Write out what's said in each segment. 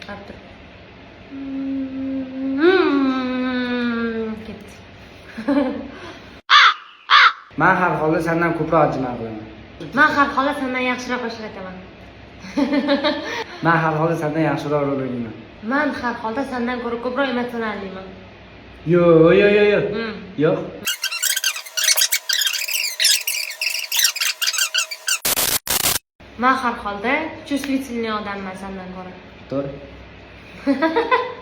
Qarab tur. Ketdi. Man har holda sendan ko'proq ajinma qilaman. Man har holda sendan yaxshiroq qo'shiq aytaman. Man har holda sendan yaxshiroq rol o'ynayman. Man har holda sendan ko'ra ko'proq emotsionalliman. Yo'q, yo'q, yo'q, yo'q. Yo'q. Man har holda чувствительный odamman sendan ko'ra. To'g'ri.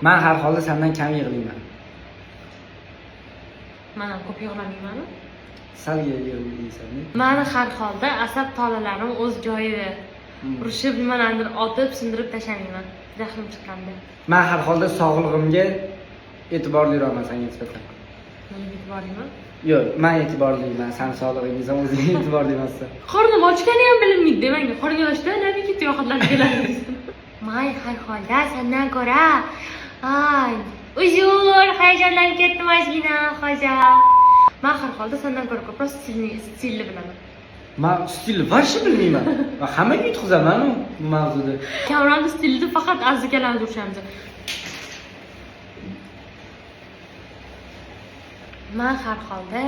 Man har holda sendan kam yig'layman. Man ham ko'p yig'lamayman. Sal yig'laysan. Mani har holda asab tolalarim o'z joyida. Urushib nimalarnidir otib, sindirib tashlamayman. Jahlim chiqqanda. Man har holda sog'lig'imga e'tiborliroqman senga nisbatan. Nimaga e'tiborliman? Yo'q, man e'tiborliman, sani sog'lig'ingga sen o'zing e'tiborli emassan. Qornim ochgani ham bilinmaydi menga. Qorning ochda nima ketdi ovqatlanib keladi. Man har holda sendan ko'ra ay, uzr, hayajonlanib ketdim ozgina hozir. Man har holda sendan ko'ra ko'proq stilni bilaman. Man stilni вообще bilmayman. Man hammaga yutqazaman u bu mavzuda. Kamronni stilida faqat Aziz akalarimiz urishamiz. Man har holda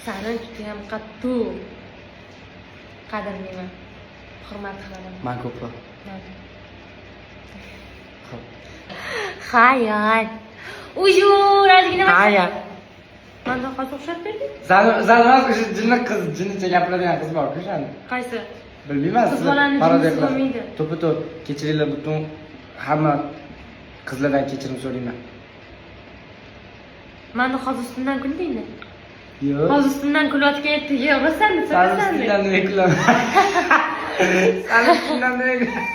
seni judayam qattiq qadrlayman, hurmat qilaman. Man ko'proq. Xo'p. Xayol. Uzr, ozgina. Hayal. Mandan hozir o'xshab berding? Zani emas, o'sha jinni qiz, jinnicha gapiradigan qiz bor-ku o'shani. Qaysi? Bilmayman, Qiz sizlar bolani parodiya jinnisi qilasiz. bo'lmaydi. To'ppa-to'g'ri, kechiringlar, butun hamma qizlardan kechirim so'rayman. Mani hozir ustimdan kuldingmi? Yo'q. Hozir ustimdan kulayotgan ertaga yig'lasan, Sani so'rasan. ustingdan nima kulaman? Sani ustingdan nima kulaman?